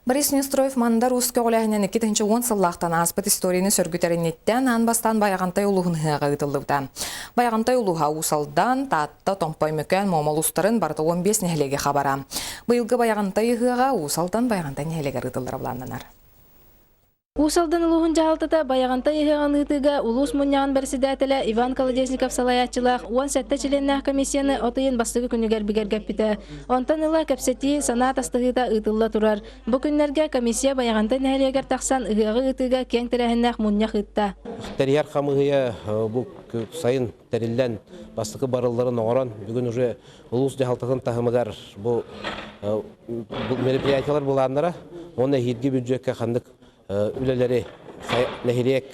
Борис Неустроев Мандар Уус көҕүлээһинэн 2010 сыллаахтан ааспыт историяны сөргүтэринниттэн аан бастаан Байаҕантай улууһун ыһыаҕа ыытыллыбыта. Байаҕантай улууһа Уус Алдан, Таатта, Томпой Мөкөөн, Муома улуустарын барыта 15 нэһилиэги хабара. Быйылгы Байаҕантай ыһыаҕа Уус Алдан Байаҕантай нэһилиэгэр ыытыллара былааннанар. Уус Алдан улууһун дьаһалтата Байаҕантай ыһыаҕын ыытыыга улуус мунньаҕын бэрэссэдээтэлэ Иван Колодезников салайааччылаах 17 чилиэннээх комиссияны от ыйын бастакы күнүгэр бигэргэппитэ. Онтон ыла кэпсэтии, санаа атастаһыыта ыытылла турар. Бу күннэргэ комиссия Байаҕантай нэһилиэгэр тахсан ыһыаҕы ыытыыга киэҥ тэрээһиннээх мунньах ыытта. Тэрийэр хамыыһыйа бу сайын тэриллэн бастакы барылларын оҥорон бүгүн уже улуус дьаһалтатын таһымыгар бу мероприятиялар былааннара уонна эһиилги бюджекка ханнык үлэлэри нэһилиэк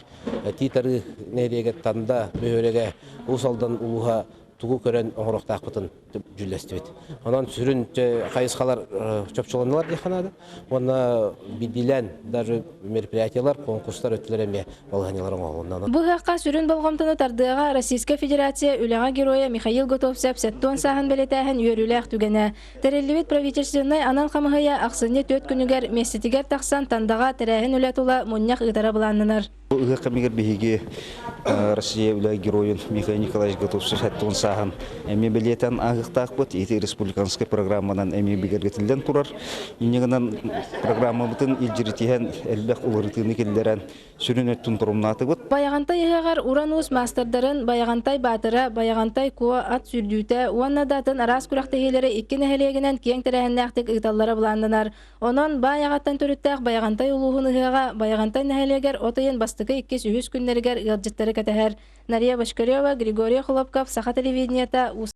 Тиит-Арыы нэһилиэгэ Танда бөһүөлэгэ Уус Алдан улууһа тугу көрөн оҥоруохтаахпытын дьүүллэстибит. Онон сүрүн хайысхалар чопчуланнылар диэххэ наада. Уонна биирдиилээн даже мероприятиялар, конкурстар өттүлэрэ эмиэ балаһыанньалар оҥоһулунна. Бу ыһыахха сүрүн болҕомтону тардыаҕа Российскай Федерация үлэҕэ геройа Михаил Готовцев 70 сааһын бэлиэтээһин үөрүүлээх түгэнэ. Тэриллибит правительственнай анал хамыһыйа ахсынньы 4 күнүгэр миэстэтигэр тахсан Тандаҕа тэрээһин үлэ тула мунньах ыытара былааннанар. Бу ыһыах кэмигэр биһиги Россия үлэ геройун Михаил Николаевич Готовцев 70 сааһын эмиэ бэлиэтээн ааһыахтаахпыт. Ити республиканскай программанан эмиэ бигэргэтиллэн турар. Инньэ гынан программабытын илдьиритиһэн элбэх уларытыыны киллэрэн сүрүн өттүн торумнаатыбыт. Байаҕантай ыһыаҕар уран уус маастардарын Байаҕантай Баатыра, Байаҕантай Куо ат сүүрдүүтэ уонна да атын араас күрэхтэһиилэри икки нэһилиэгинэн киэҥ тэрээһиннээхтик ыыталлара былааннанар. Онон Баай аҕаттан төрүттээх Байаҕантай улууһун ыһыаҕа Байаҕантай нэһилиэгэр от ыйын бастакы иккис-үһүс күннэригэр ыалдьыттары кэтэһэр. Нария Бочкарева, Григорий Хлопков, Саха телевидениета, Уус.